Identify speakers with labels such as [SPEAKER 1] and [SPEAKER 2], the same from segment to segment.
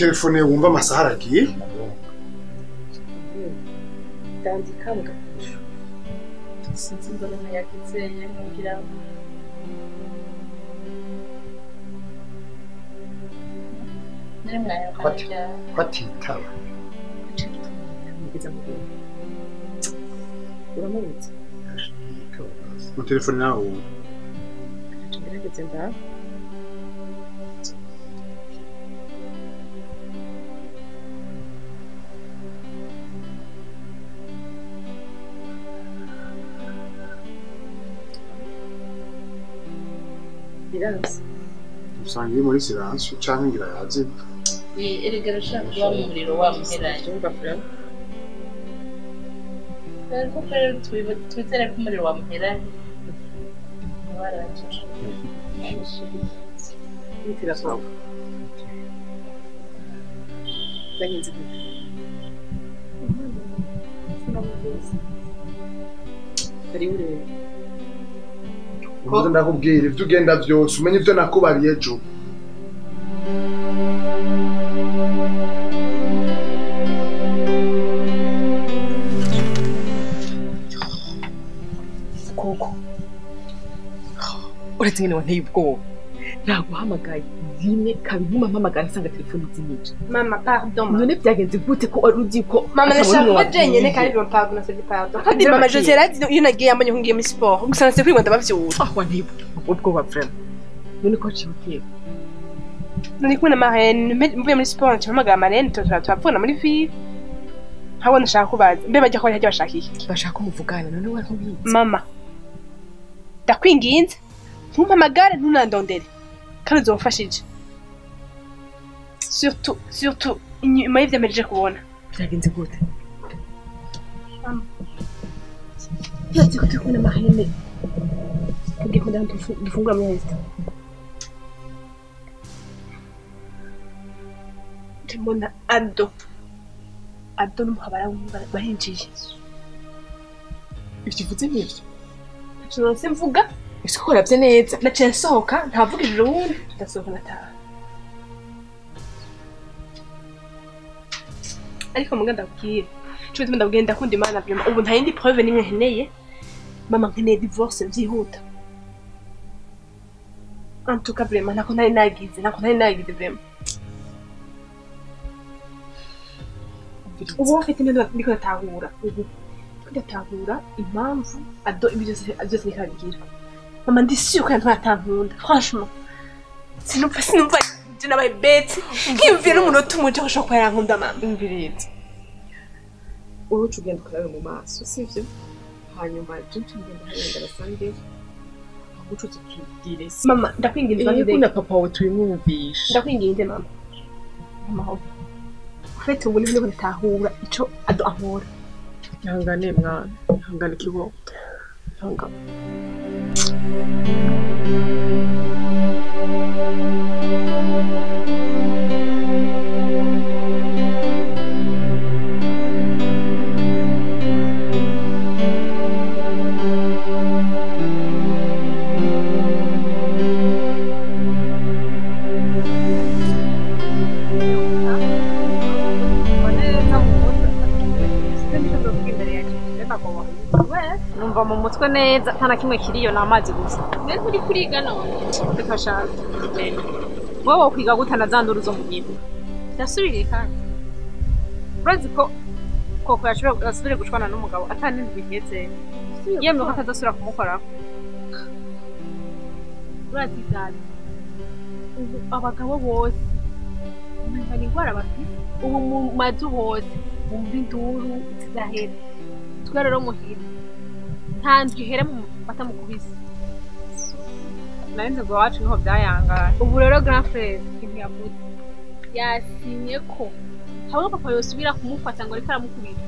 [SPEAKER 1] Mutelefone wumva amasaha aragiye.
[SPEAKER 2] Ndandika mu gapisho.
[SPEAKER 3] Sinzi ingorane yagize nkugira.
[SPEAKER 1] Kwatitaba.
[SPEAKER 2] Uramubutse.
[SPEAKER 1] Mutelefone nawe.
[SPEAKER 2] Ngerageze ndabe. Biranze.
[SPEAKER 1] Usanga iri muri silence canke ngira yazimye.
[SPEAKER 3] Erega arashaka kuba mu muriro wamuheranye. Kuko rero twizere ko umuriro wamuheranye.
[SPEAKER 2] Byagenze gute? Karibu rero.
[SPEAKER 1] Ubuze ndakubwira ivyo ugenda vyose umenye ivyo nakubariye ejo.
[SPEAKER 2] Koko uretse nyine wanteye ubwoba naguhamagaye rimwe kabiri nkuma mpamagara nsanga telefone izimije.
[SPEAKER 4] Mama pardon.
[SPEAKER 2] None byagenze gute ko wari uzi ko
[SPEAKER 4] mama nashaka kuba jenyine kandi mama pardon nasabye pardon. Kandi mama Jose yarazi iyo nagiye yambonye ko ngiye muri sport gusa nase kwigwa ndabavyura.
[SPEAKER 2] Ah wanteye ubwoba vraiment. None ko waciye utera?
[SPEAKER 4] Nari kumwe na Marraine mvuye muri sport nca mpamagara Marraine turavugana muri vive. Ntabwo ndashaka kubaza mbe bajya ko bajya bashaka iki?
[SPEAKER 2] Bashaka ko muvugana none wari ubizi.
[SPEAKER 4] Mama ndakwinginze ntumpamagare ntunandondere kandi uzomfashije. Surtout surtout inyuma y'ivyo mpejeje kubona.
[SPEAKER 2] Byagenze gute?
[SPEAKER 4] Yazi ko turi kumwe na Marraine tugiye kujya dufungura muri resitora. Mbona Ado Ado n'umuhabara barinjiye.
[SPEAKER 2] Ivyo uvuze nivyo?
[SPEAKER 4] Ntacyo nonse mvuga.
[SPEAKER 2] Ese ko uravye neza?
[SPEAKER 4] Naciye nsohoka ntavugije uwundi ndasohoka ndataha. Ariko muga ndakubwira ico bituma ndabwira ndakunda Imana vraiment ubu nta yindi preuve nimwe nkeneye. Mama nkeneye divorce vyihuta. En tout cas vraiment ntako ntari nagize ntako ntari nagize vraiment. Ubu mfite ndiko ndatahura ubu ndiko ndatahura impamvu Ado ibi byose niko abigira. Mama ndi sûre ko Antoine atankunda franchement. Sinumva je nabaye bête nkiyumvira n'umunota umwe ko ashobora kuba yarankunda mama.
[SPEAKER 2] Umviriza. Wowe uca ugenda ukarabe mu maso sivyo? Hanyuma je nca ngenda hariya ndabasange ahubwo uca utubwire se.
[SPEAKER 4] Mama ndakwinginze
[SPEAKER 2] Yego na papa wawe tubimwumvishe.
[SPEAKER 4] Ndakwinginze mama. Amahoro. Ufite ubu nibwo ndatahura ico Ado ankora.
[SPEAKER 2] Ihangane mwana, ihangane kibondo. Ihangane.
[SPEAKER 5] Numva mu mutwe neza nta na kimwe kiriyo ni amazi gusa.
[SPEAKER 3] Mbese uri kuriga none?
[SPEAKER 5] Reka shaka. Wowe wokwiga gute na za nduru zo mu gihe?
[SPEAKER 3] Ndasubiriye kandi.
[SPEAKER 5] Urazi ko koko yasubire gushwana n'umugabo ata n'indwi iheze. Yemwe ko atazosubira kumukoraho.
[SPEAKER 3] Urazi dada. Ubu abagabo bose umenga ni ingwara bafise. Ubu mu mazu hose wumva induru zidahera. Twe rero muhira nta ndwi ihera batamukubise.
[SPEAKER 5] Nari nzi ngo iwacu niho byayangaye.
[SPEAKER 3] Ubu rero grand frère ikintu yavuze yasinye ko hamwe papa yosubira kumufata ngo ariko aramukubita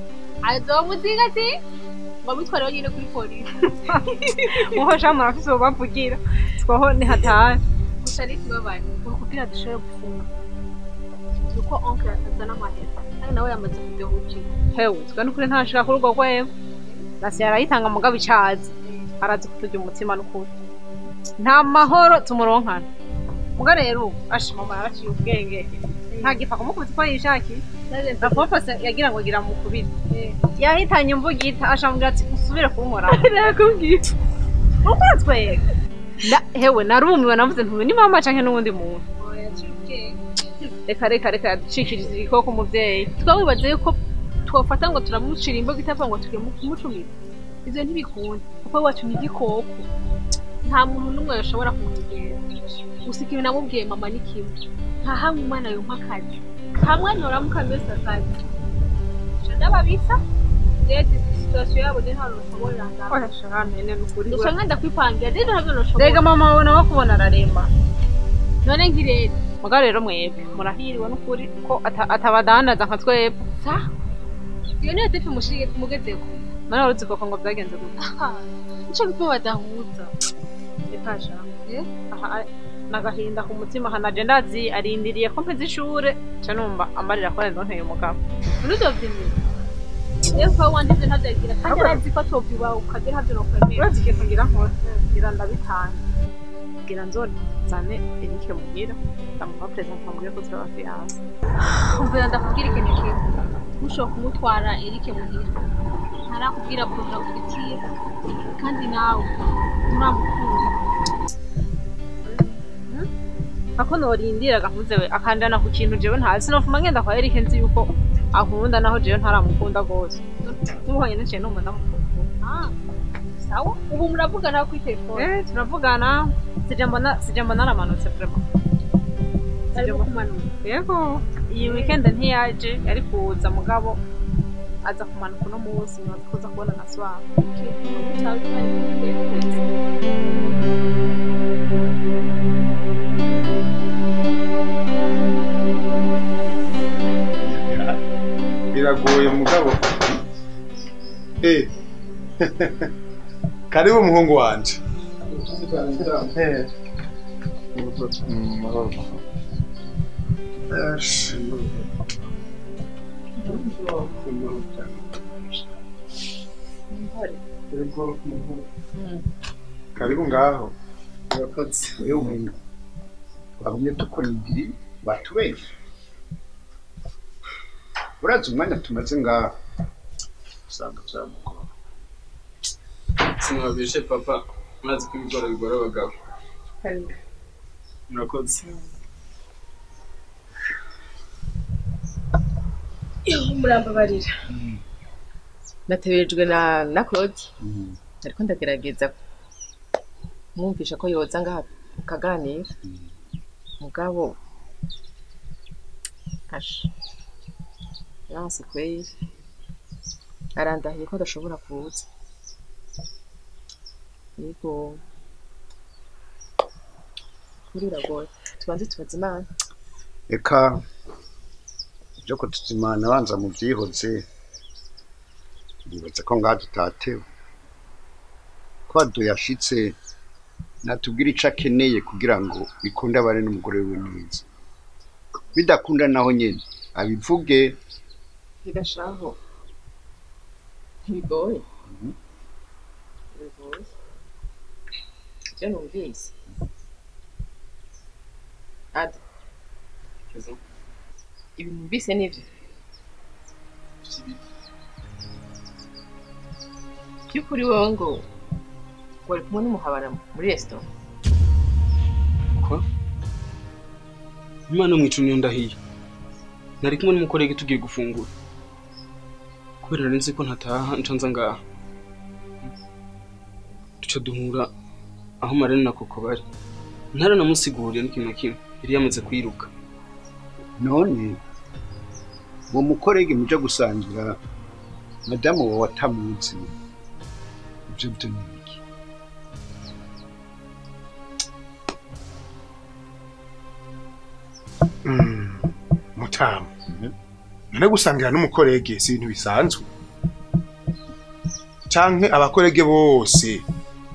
[SPEAKER 3] azomuzinga ati ngo amutware wenyine kuri polisi.
[SPEAKER 5] Muho sha murafise uwo bavugira twaho ni hatari.
[SPEAKER 3] Gusa ari ikibabaye ngo kugira dushobore gufunga nuko oncle azana amahera kandi nawe yamaze kudehukira.
[SPEAKER 5] Hewe twe n'ukuri ntashaka kuri urwo rwego. Nasi yarayitanga mugabo icazi arazi kuturya umutima n'ukuri nta mahoro tumuronkana. Muga rero ashi mama yaraciye ubwenge. Ntagifa kumukubita uko yishakiye. Rapopose yagira ngo gira mukubite. Yahitanye imvugita ashambwira ati usubire kunkora.
[SPEAKER 3] Nakubwiye.
[SPEAKER 5] Uko twega. Hewe narumiwe navuze ntume ni mama canke n'uwundi muntu. Reka reka reka yaducikiriza igikoko umuvyeyi.
[SPEAKER 3] Twawibaze yuko twofata ngo turamucira imboga itapfa ngo tujye kumucumira. Ivyo ntibikunda kuko wacu ni igikoko. Nta muntu n'umwe yoshobora kumwegera. Gusa ikintu namubwiye mama ni kimwe. Nta hamwe umwana yompa akazi. Hamwe ntoramuka mbese akazi. Ndababisa rero situation yabo ni nta rushobora ngaho.
[SPEAKER 5] Oya shahane ne nukuri.
[SPEAKER 3] Gusa nkanda kwipangira rero ntabyo noshobora.
[SPEAKER 5] Rega mama wawe nawe kubona araremba.
[SPEAKER 3] None nkirere.
[SPEAKER 5] Muga rero mwebwe murahiriwe nukuri ko atabadandaza nka twebwe.
[SPEAKER 3] Sa? Iyo niyo tefe mushige mugezeko.
[SPEAKER 5] None uretse koko ngo byagenze gute?
[SPEAKER 3] Nico gituma badahuza.
[SPEAKER 5] Ifasha. Aha nagahinda ku mutima hanaje ndazi arindiriye ko mpeze ishure ca numva amarira ko ndonteye umugabo.
[SPEAKER 3] Urudovyemera. Yewe wandize ntavyagira kandi arazi ko atobyiba ukagira ntavyo nokwemera.
[SPEAKER 5] Urazi ikintu ngira nkora ngira ndabitanga. Ngira nzozane Eric muhira ndamuha present amubwire ko turaba fiancé.
[SPEAKER 3] Umvira ndakubwira ikintu kimwe. Ushobora kumutwara Eric muhira. Ntarakubwira projet ufitiye kandi nawe nturamukunda.
[SPEAKER 5] Ako norindira gahuze we akandana ku kintu jewe ntazi sinofuma ngenda kwa Eric nzi yuko akunda naho jewe ntaramukunda gose. Nkuhanye naciye numva ndamukunda.
[SPEAKER 3] Sawa ubu muravugana kuri telefone?
[SPEAKER 5] Turavugana sije mbona aramanutse vraiment.
[SPEAKER 3] Ariko kumanuka.
[SPEAKER 5] Yego iyi weekend ntiyaje yari kuza mugabo aza kumanuka no munsi nibaza kuza kubona na soir.
[SPEAKER 1] Biragoye mugabo. Karibu muhungu wanje. Karibu ngaho.
[SPEAKER 6] Urakoze. Wewe twagumye tukurindiriye batubeshye. Urazi umwanya tumaze ngaho usanga byamugora.
[SPEAKER 7] Sinababeshe papa, murazi ko ibigora bigora abagabo. Murakoze.
[SPEAKER 2] Murambabarira. Nateberejwe na Claude. Ariko ndagerageza mwumvisha ko yoza ngaha tukaganira. Mugabo asha yanse kweri arandahiye ko adashobora kuza. Yego kuri biragoye tubanze tubaze Imana.
[SPEAKER 6] Eka ibyo kutuzimana banza mu byihoze nibaza ko ngaha tutatewe ko yashitse natubwira ico akeneye kugira ngo bikunde abane n'umugore wiwe neza. Bidakunda naho nyene abivuge.
[SPEAKER 2] Bigashaho ntibigoye. Bigoye ivyo numvise. Adi ibi numvise nivyo by'ukuri wowe ngo wari kumwe n'umuhabara muri restaurant.
[SPEAKER 7] Ko Imana mwicu niyo ndahiye. Nari kumwe n'umukorege tugiye gufungura. Kubera nari nzi ko ntataha ncanza ngaha. Duca duhura aho Marene na Koko bari. Ntaranamusiguriye n'ikintu na kimwe. Yari yamaze kwiruka.
[SPEAKER 6] None uwo mukorege muja gusangira madamu wawe atamuzi ibyo byo ni iki?
[SPEAKER 1] Mutamu none gusangira n'umukorege si ibintu bisanzwe canke abakorege bose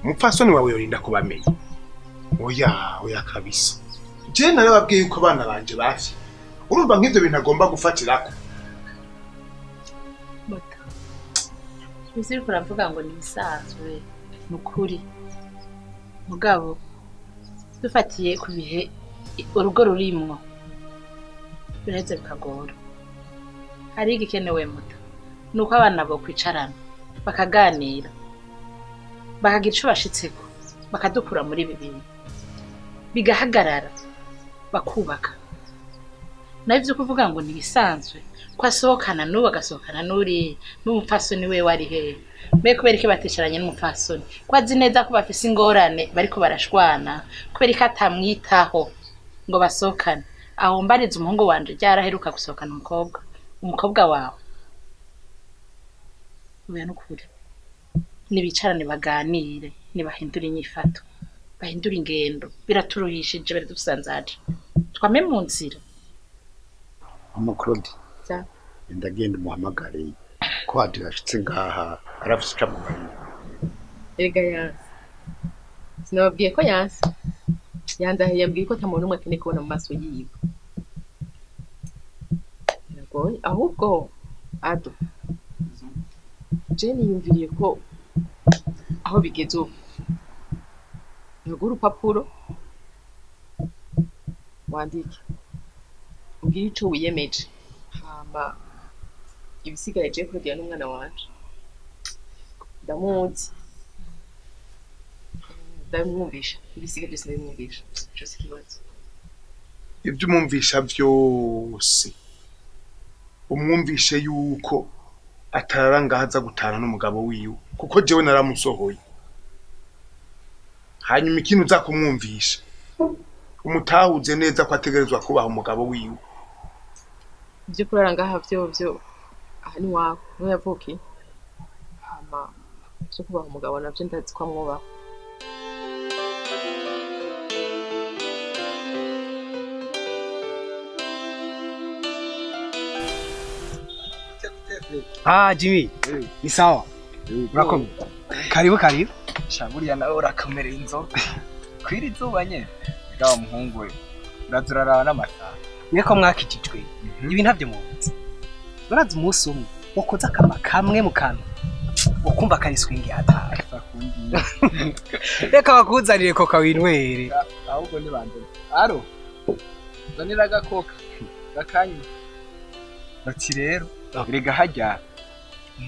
[SPEAKER 1] umupfasoni wawe yorinda kubamenya. Oya oya kabisa. Je narababwiye yuko abana banje bafye. Urumva nk'ivyo bintu agomba gufatirako.
[SPEAKER 8] Mata. Ese uriko uravuga ngo ni bisanzwe nukuri. Mugabo dufatiye ku bihe urugo rurimwo. Biraheze bikagora. Hari igikenewe muta. Nuko abana bo kwicarana bakaganira. Bakagira ico bashitseko, bakadukura muri ibi bintu. Bigahagarara bakubaka. Nayo ivyo kuvuga ngo nibisanzwe ko asohokana n'ubu agasohokana n'uriya n'umupfasoni we wari hehe? Mbe kubera iki batekeranye n'umupfasoni? Ko azi neza ko bafise ingorane bariko barashwana, kubera iki atamwitaho ngo basohokane? Aho mbariza umuhungu wanje ryaraheruka gusohokana umukobwa, umukobwa wawe. Oya nukuri. Nibicarane baganire, nibahindure inyifato, bahindure ingendo, biraturuhishije biradusanzaje. Twame mu nzira.
[SPEAKER 6] Mama Claude. Ndagenda umuhamagare ko adashitse ngaha arafise icamubariye.
[SPEAKER 2] Erega yanse. Sinababwiye ko yanse. Yandahiye yambwiye ko ata muntu n'umwe akeneye kubona mu maso yiwe. Biragoye ahubwo Ado. Jane yumviriye ko aho bigeze ubu. Nagura urupapuro wandike. Ubwire ico wiyemeje. Hama ibisigaye je kugira n'umwana wanje. Ndamuzi. Ndamwumvisha. Ibisigaye byose ndabimwumvisha. Ico si ikibazo.
[SPEAKER 1] Ibyo umwumvisha byose. Umwumvishe yuko atarara ngaha aza gutana n'umugabo wiwe kuko jewe naramusohoye. Hanyuma ikintu uza kumwumvisha umutahuze neza ko ategerezwa kubaha umugabo wiwe.
[SPEAKER 2] Ibyo kurara ngaha byo aha ni wawe niwe yavukiye. Hama byo kubaha umugabo navyo ndazi ko amwubaha.
[SPEAKER 9] Ah, Jimmy, ni sawa. Urakomeye. Karibu karibu.
[SPEAKER 10] Shaburiya nawe urakomereye inzoga. Kwiri izuba nyene. Gawa muhungu we. Urazuraraba n'amasaha.
[SPEAKER 9] Mwe ko mwakijijwe. Ibi ntavyo muzi. Urazi umunsi umwe wakoze akama kamwe mu kanwa. Ukumva kari swing atari. Reka bakuzanire koka winwere.
[SPEAKER 10] Ahubwo ni bande. Aro. Zanira agakoka. Gakanye. Bati rero erega hajya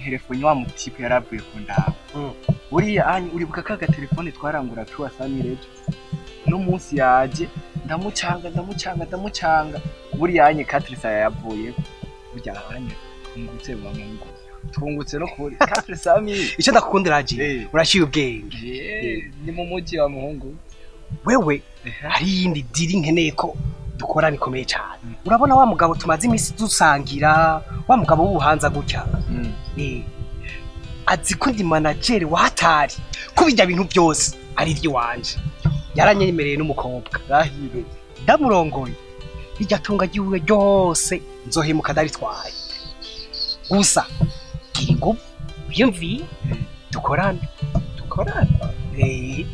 [SPEAKER 10] telefone wa mutipe yaravuye ku ndabo. Buriya anyi uribuka kaga telefone twarangura tuwa samirejo. No munsi yaje ndamucanga ndamucanga ndamucanga. Buriya anyi Katrisa yavuye. Burya anyi tungutse wa mungu. Tungutse no kuri Katrisa mi.
[SPEAKER 9] Ico ndakukundira aje. Urashiye ubwenge.
[SPEAKER 10] Ni mu muji wa muhungu.
[SPEAKER 9] Wewe hari yindi diri nkeneye ko dukora nikomeye cyane. Urabona wa mugabo tumaze imisi dusangira, wa mugabo w'ubuhanza gutya. Azi ko ndi manager wa hatari kubijya bintu byose ari iby'iwanje. Yaranyemereye n'umukobwa.
[SPEAKER 10] Rahire.
[SPEAKER 9] Ndamurongoye. Bijya tunga giwe ryose nzohemuka daritwaye. Gusa gira ingufu wiyumviye dukorane. Dukorane.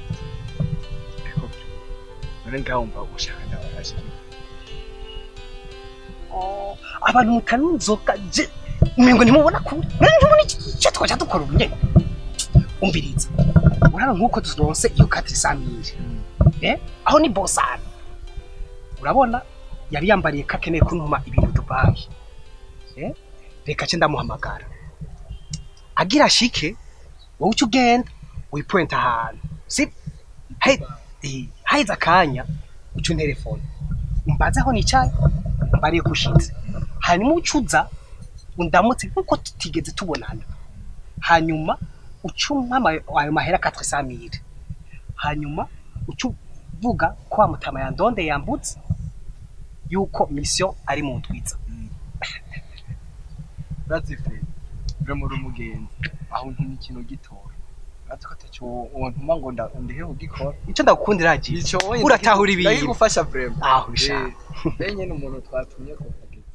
[SPEAKER 10] None ngahomba ushaka ndabasha.
[SPEAKER 9] Abantu mutanywa inzoga je umengo ntimubona kure. None ntubona icyo twaja dukora ubu nyene. Umviriza. Urabona nkuko turonse iyo 400,000. Aho ni bosana. Urabona yari yambariye ko akeneye kuntuma ibintu Dubai. Reka ce ndamuhamagara. Agira shike wowe uca ugenda wipointa ahantu. Si hey haiza akanya uca unterefone. Umbaze aho nicaye mbariye kushitse. Hanyuma ucuza undamutse nkuko tutigeze tubonana. Hanyuma ucumpa ayo mahera 400,000. Hanyuma ucuvuga ko wa mutama yandonde yambutse yuko mission ari mu ndwiza.
[SPEAKER 10] Urazi Fred, muri umugenzi aho ntuma ikintu gitora. Urazi ko ataco wontuma ngo ndehe ugikora.
[SPEAKER 9] Ico ndagukundira aje. Uratahura ibintu.
[SPEAKER 10] Ndagufasha vraiment.
[SPEAKER 9] Aho bisha.
[SPEAKER 10] Benye n'umuntu twatumye ko kageze.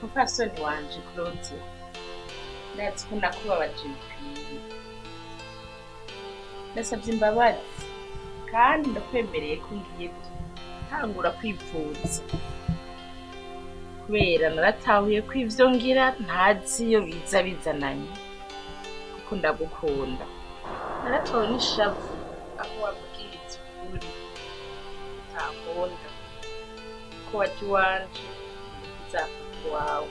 [SPEAKER 8] Mupfasoni wanje Claude, ndazi ko nakubabaje bikwiye. Ndasabye imbabazi kandi ndakwemereye ko ngiye gutangura kwivuza. Kubera naratahuye ko ivyo ngira ntazi iyo biza bizananye, kuko ndagukunda. Naratowe n'ishavu aho wabwiritse ukuri utankunda, ko waje iwanje nzapfa iwawe.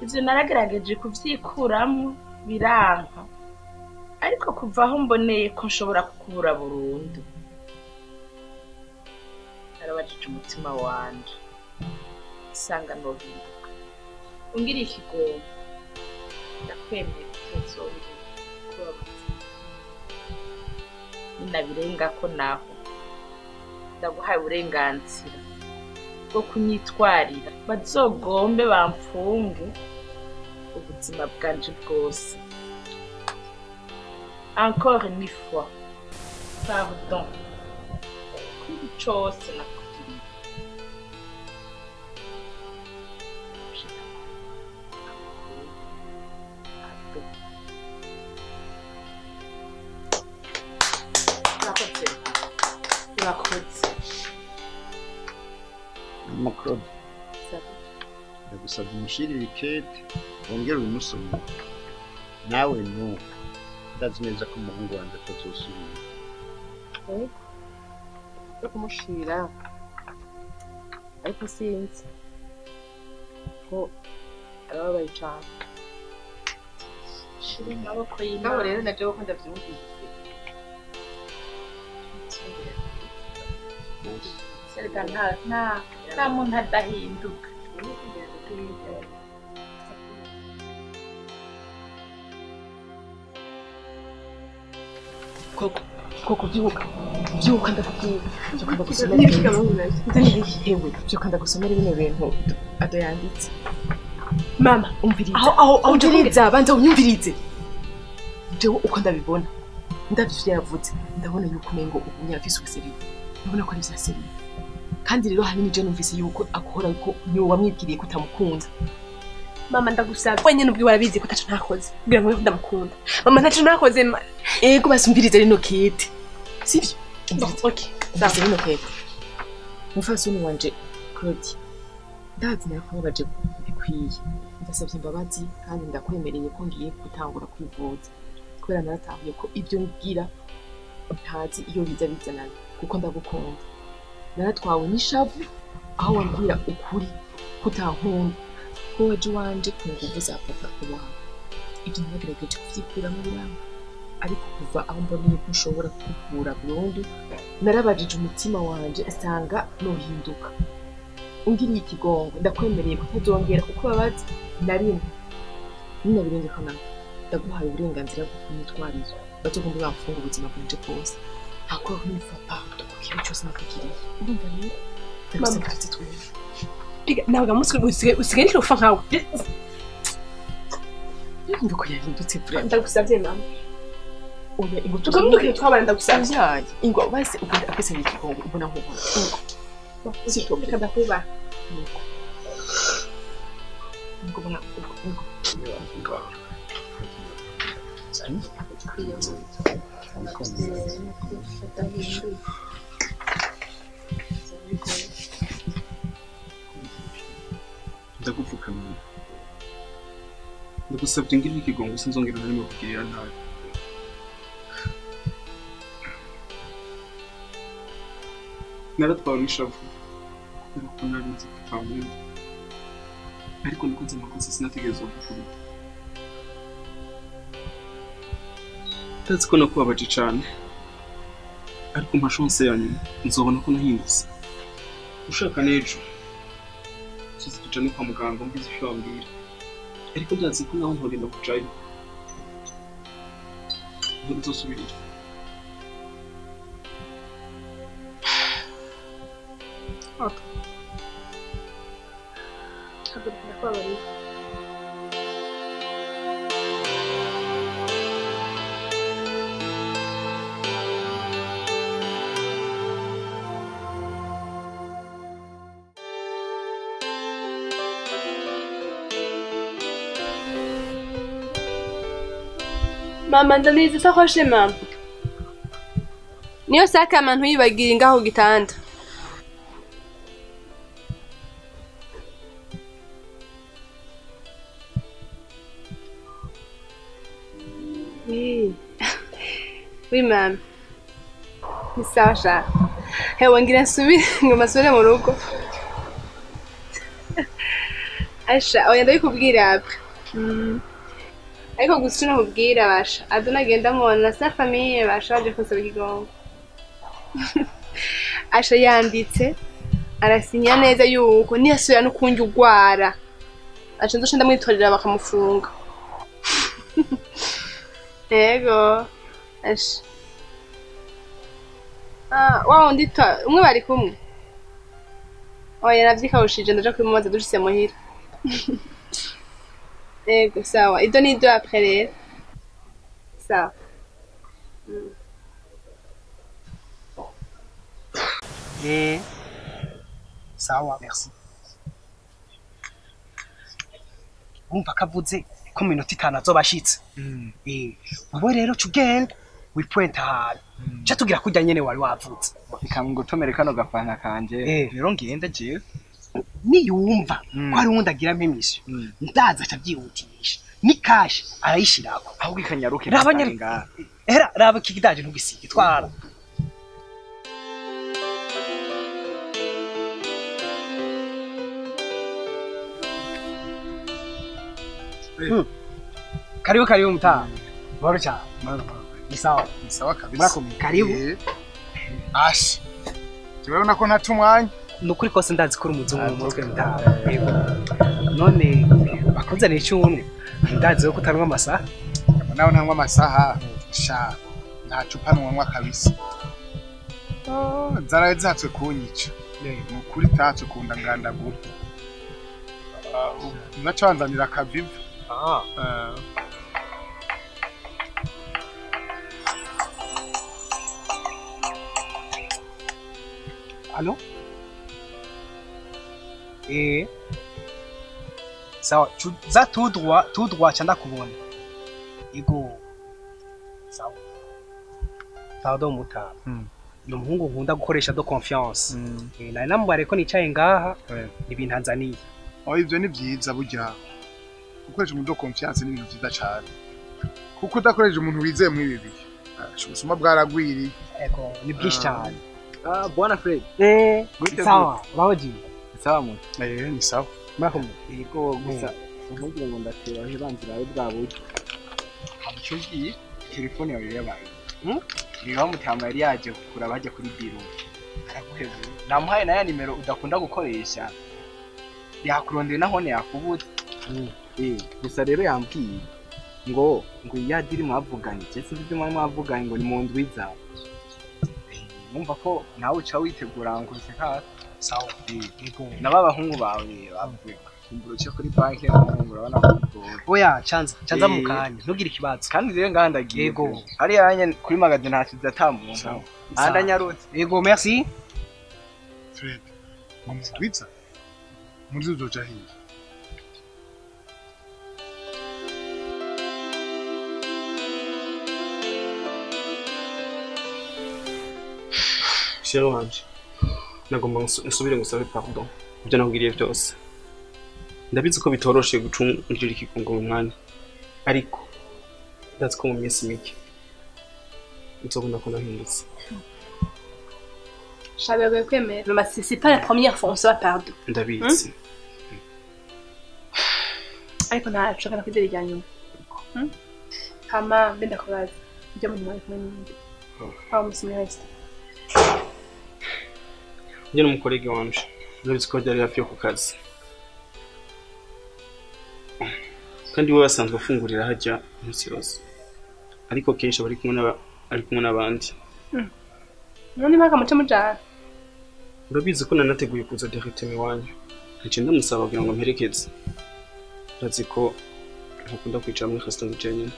[SPEAKER 8] Ivyo naragerageje kuvyikuramwo biranka, ariko kuva aho mboneye ko nshobora kukubura burundu, narabajije umutima wanje nsanga nohinduka. Ungiriye ikigongo, ndakwemeye kutazongera kubabaza. Ninabirengako naho ndaguhaye uburenganzira bwo kunyitwarira, bazogombe bamfunge ubuzima bwanje bwose. Encore une fois, pardon kuri cose nakugiriye. Urakoze, urakoze.
[SPEAKER 6] Mama Claude, ndagusabye umushirire ikete wongere ubimusomere. Nawe nuko ndazi neza ko umuhungu wanjye atazosubira.
[SPEAKER 2] Yego, no kumushira, ariko sinzi ko arababaye cane.
[SPEAKER 8] Shira amaboko
[SPEAKER 2] Ngabo
[SPEAKER 8] y'Imana.
[SPEAKER 2] rero naje ko ndavyumvise.
[SPEAKER 8] Serega nta muntu adahinduka.
[SPEAKER 2] Koko, koko byuka. Byuka ndakubwira. Byuka ndagusomera. Hewe, byuka ndagusomera bino bintu Ado yanditse.
[SPEAKER 4] Mama,
[SPEAKER 2] Umviriza.
[SPEAKER 4] aho
[SPEAKER 2] Umviriza, banza unyumvirize. Jewe uko ndabibona, ndavye ivyo yavuze, ndabona yuko umengo ubu nyafise ubuseriye. Ndabona ko ari vya seriye. Kandi rero hanini je numvise yuko akora ko niwe wamwibwiriye ko utamukunda.
[SPEAKER 4] Mama ndagusaba. Wenyine ubwiwe arabizi ko ataco ntakoze. Kugira ngo ndamukunda. Mama ntaco ntakoze.
[SPEAKER 2] Ego basumvirize rino kete. Sivyo? Umviriza.
[SPEAKER 4] Okay.
[SPEAKER 2] Umviriza rino kete. Mufasoni wanje Claude, ndazi narakubabaje bikwiye. Ndasabye imbabazi kandi ndakwemereye ko ngiye gutangura kwivuza. Kubera naratahuye ko ibyo ngira ntazi iyo biza bizanana, kuko ndagukunda. Naratwawe n'ishavu aho wambwira ukuri kutankunda, ko waje iwanje ku nguvu za papa wawe. Ibyo nagerageje kuvyikuramo biranga, ariko kuva aho mboneye ko nshobora kukukura burundu, narabajije umutima wanje asanga nohinduka. Ungiriye ikigongo, ndakwemereye kutazongera kukubabaza na rimwe. Ninabirengeko nawe, ndaguhaye uburenganzira bwo kunyitwarira, bazogombe bamfunga ubuzima bwanje bwose. Encore une fois, pardon ku kintu cyose nakugiriye. Urumva rero, ndagusaba tuze twumve.
[SPEAKER 4] Biga ntabwo umunsi usigaye nshobora gupfa nkawe.
[SPEAKER 2] Urumva ko yahindutse vraiment.
[SPEAKER 4] Ndagusabye mama.
[SPEAKER 2] Oya, ingo
[SPEAKER 4] Tukamudukira twabana ndagusabye.
[SPEAKER 2] Oya, ingo basi ugenda akwesabye ikigongo ubona nkubona. Ingo. S'il te plaît.
[SPEAKER 4] Reka ndakubaha.
[SPEAKER 2] Ingo. Ingo bona ingo.
[SPEAKER 7] Ndagupfukamira, ndagusabye ngirire ikigongo sinzongera na rimwe kugirira nabi. Naratwawe n'ishavu kubera ko nari nzi ko utankunda, ariko nakoze amakosa sinategerezwa gukubita. Ndazi ko nakubabaje cane, ariko mpa chance ya nyuma nzobona ko nahindutse. Ushaka n'ejo tuzi tujane kwa muganga umvize ivyo wambwira, ariko ndazi ko naho ntorinda kujayo ntuzosubirira.
[SPEAKER 4] Haguruka ndakubabariye. Mama ndanize isakoshe mama. Niyo saka abantu yibagira ngaho gitanda. Oui. Oui mama. Ni sawa sha. Hewe ngira nsubire ngo masubire mu rugo. Asha, oya ndabikubwira après. Ariko gusa nakubwira basha. Adona genda mubona sa famille basha baje kunsaba ikigongo. Asha yanditse arasinya neza yuko niyasubira no kunjya ugwara. Asha nzosha ndamwitorera bakamufunga. Yego. Asha. Ah, wa undi umwe bari kumwe. Oya navyikawushije ndaja kwimubaza dushitse muhira. Ego sawa. Ido ni do après rero. Sawa.
[SPEAKER 9] Sawa, merci. Umva kavuze ko minota 5 azobashitse. Wowe rero cugenda wipoint ahantu. Cha tugira kurya nyene wari wavutse.
[SPEAKER 10] Ikamgutomere kano gafana kanje. Rero ngenda jewe.
[SPEAKER 9] Niyumva ko ari wundi agira mission. Ndaza acavyihutisha. Ni cash arayishirako.
[SPEAKER 10] Ahubwo ikanyaruke.
[SPEAKER 9] Raba nyene. Era raba kikidaje ntugisige twara. Karibu karibu mtaa. Bora cha. Ni sawa.
[SPEAKER 1] Ni sawa kabisa.
[SPEAKER 9] Murakomeye. Karibu.
[SPEAKER 1] Ash. Urabona ko nta umwanya.
[SPEAKER 9] Nukuri kose ndazi ko umuzungu mu mutwe mtaa. Yego. None bakuzaniye icyumwe. Ndazi ko utanwa amasaha.
[SPEAKER 1] Nawe ntanywa amasaha. Sha. Nta cupa nanywa kabisa. Oh, zaraye zatse kunyica. Nukuri tatse kunda ngandagura. Nacanzanira akavivu.
[SPEAKER 9] Allô? Sawa, za tout droit cha ndakubona. Ego. Sawa. Pardon muta. Ni umuhungu nkunda gukoresha de confiance. Nari namubare ko nicaye ngaha ibintanzaniye.
[SPEAKER 1] Oh, ivyo ni vyiza burya. Gukoresha umuntu de confiance ni ibintu vyiza cyane. Kuko udakoresha umuntu wizeye muri ibi bihe. Ubusuma bwaragwiriye.
[SPEAKER 9] Ego, ni bwinshi cyane.
[SPEAKER 10] Ah, bwana Fred.
[SPEAKER 9] Sawa, bawaji.
[SPEAKER 10] Sawa muntu.
[SPEAKER 1] Ni sawa.
[SPEAKER 9] Murakomeye.
[SPEAKER 10] Yego gusa nkugira ngo ndateba aho banzira aho bwa buryo. Icyo giye telefone yawe yabaye. Niba mutama yari yaje kugura bajya kuri biro. Araguhebye. Namuhaye na ya nimero udakunda gukoresha. Yakurondeye naho yakubutse. Gusa rero yambwiye ngo ya diri mwavuganye. Je sinzi ibyo mwavuganye ngo ni mu ndwiza. Numva ko nawe uca witegura ngo useka
[SPEAKER 9] sawa.
[SPEAKER 10] Naba abahungu bawe bavuye kumbura cyo kuri banki y'abahungu urabona ko
[SPEAKER 9] oya canza mu kanya ntugire ikibazo
[SPEAKER 10] kandi rero ngandagiye.
[SPEAKER 9] Yego
[SPEAKER 10] hari yanye kuri magazine ntashize atamuntu andanyarutse.
[SPEAKER 9] Yego merci
[SPEAKER 1] Fred. Ngo mutwiza muri uzoja hiye.
[SPEAKER 7] Chéri wanje, nagomba nsubire ngusabe pardon ibyo nakubwiriye byose. Ndabizi ko bitoroshe gucungirira ikigongo mu mwanya, ariko ndazi ko mu minsi mike nzobona ko nahindutse.
[SPEAKER 4] Shabewe kwemera, mais c'est pas la première fois on se va pardon.
[SPEAKER 7] Ndabizi.
[SPEAKER 4] Ariko ntaco kana kwizera irya nyuma. Hama mbe ndakubaza ibyo muntu mwari kumwe n'indi. Aho musimwe.
[SPEAKER 7] Njye n'umukolege wanje urabizi ko ryari hafi yo ku kazi, kandi we basanzwe afungurira hajya umunsi wose, ariko kenshi aba ari kumwe n'abandi.
[SPEAKER 4] None mpaka muce mujana.
[SPEAKER 7] Urabizi ko nanateguye kuza directement iwanyu, ntaciye ndamusaba kugira ngo mperekeze. Urazi ko ntakunda kwicara muri restaurant jenyine.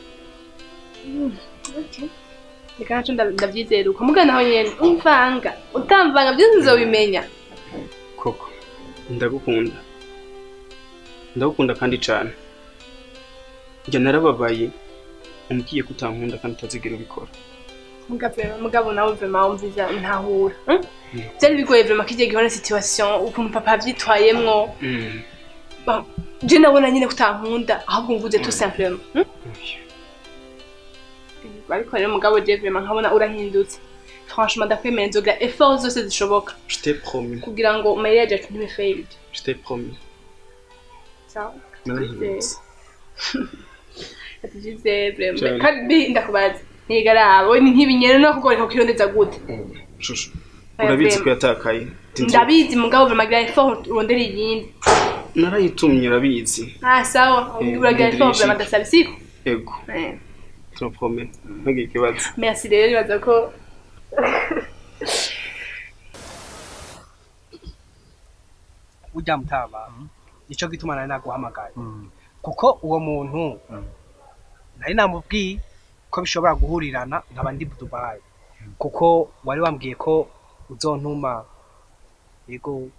[SPEAKER 4] Okay. Reka naco ndavyizera uko mugana aho nyene umvanga utamvanga byose nzobimenya.
[SPEAKER 7] Koko ndagukunda. Ndagukunda kandi cyane. Njye narababaye Umbwiye ko utankunda kandi utazigera ubikora.
[SPEAKER 4] Mugabo nawe vraiment umviza ntahura. Byari bigoye vraiment kigiye gihora situation ukuntu papa avyitwayemwo. Bon, je nabona nyine kutankunda ahubwo mvuze tout simplement. Ariko rero mugabo je vraiment nkabona urahindutse. Franchement ndakwemera nzogira effort zose zishoboka.
[SPEAKER 7] Je t'ai promis.
[SPEAKER 4] Kugira ngo mariage yacu ntibe failed.
[SPEAKER 7] Je t'ai promis.
[SPEAKER 4] Sawa. Atijize vraiment kandi ndakubaza. Ntigarabo ni nkibinyere no kugoreka kwirondeza gute.
[SPEAKER 7] Shushu. Urabizi ko yatakaye.
[SPEAKER 4] Ndabizi mugabo vraiment gira effort urondera iyindi.
[SPEAKER 7] Narayitumye urabizi.
[SPEAKER 4] Ah sawa, uragira effort vraiment ndasaba siko.
[SPEAKER 7] Yego. Je te promets. Ntugire ikibazo.
[SPEAKER 4] Merci rero nibaza ko
[SPEAKER 9] ujya mutaba nico gituma nari naguhamagaye kuko uwo muntu nari namubwiye ko bishobora guhurirana nkaba ndi Dubai kuko wari wambwiye ko uzontuma. Yego.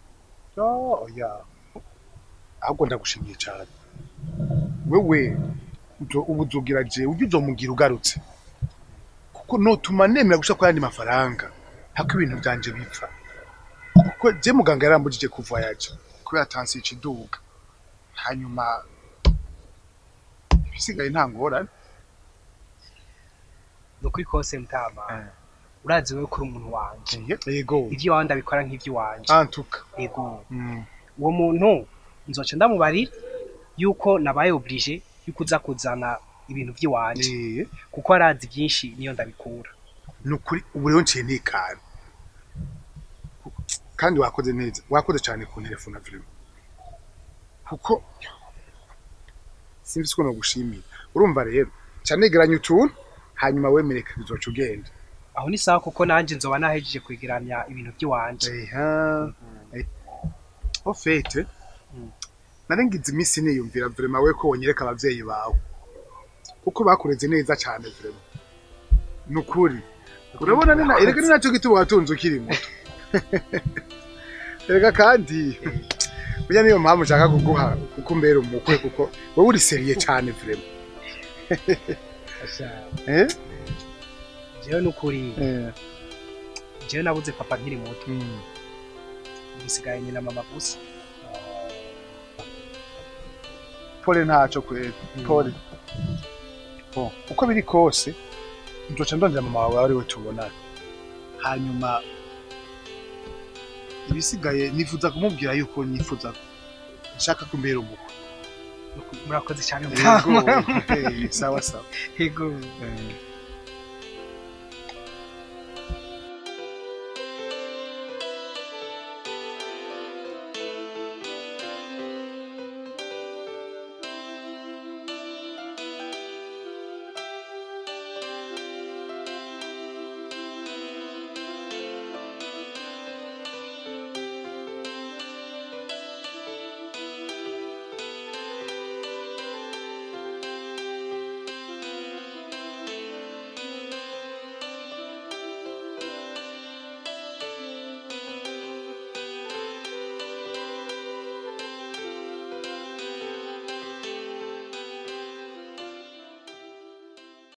[SPEAKER 1] Oya ahubwo ndagushimiye cyane wewe ubuzogira je ujye uzomugira ugarutse kuko notuma nemera gushaka yandi mafaranga hako ibintu byanje bipfa kuko je muganga yarambujije kuvoyage kubera tansi ikiduga hanyuma ibisigaye nta ngorane.
[SPEAKER 9] Nukuri kose mutama urazi wewe kuri umuntu wanje.
[SPEAKER 1] Yego.
[SPEAKER 9] Ivyo wawe ndabikora nk'ivyo wanje.
[SPEAKER 1] Antuka.
[SPEAKER 9] Yego. Uwo muntu nzoca ndamubarira yuko nabaye obligé yuko uza kuzana ibintu by'iwanje kuko arazi byinshi niyo ndabikura.
[SPEAKER 1] Nukuri ubu rero nciye ntikana kandi wakoze neza, wakoze cyane ku telefone vraiment kuko simvise ko nogushimira. Urumva rero cyanegeranya utuntu hanyuma wemereka bizoca ugenda.
[SPEAKER 9] Aho ni sawa kuko nanje nzoba nahejeje kwegeranya ibintu by'iwanje.
[SPEAKER 1] Eha. Au fait narengize iminsi niyumvira vraiment we ko wonyereka abavyeyi bawe kuko bakureze neza cyane vraiment. Nukuri urabona nina erega ni naco gituma watunze ukiri muto. Erega kandi burya niyo mpamvu nshaka kuguha kuko mbere umukwe kuko wowe uri seriye cyane vraiment.
[SPEAKER 9] Jewe nukuri jewe nabuze papa nkiri muto usigaye nyina mama gusa.
[SPEAKER 1] Pole ntaco kwera pole. Bon uko biri kose nzoca ndondera mama wawe ari we tubonana hanyuma ibisigaye nifuza kumubwira yuko nifuza nshaka kumbera umukwe.
[SPEAKER 9] Murakoze cyane.
[SPEAKER 1] Yego. Sawa sawa.
[SPEAKER 9] Yego.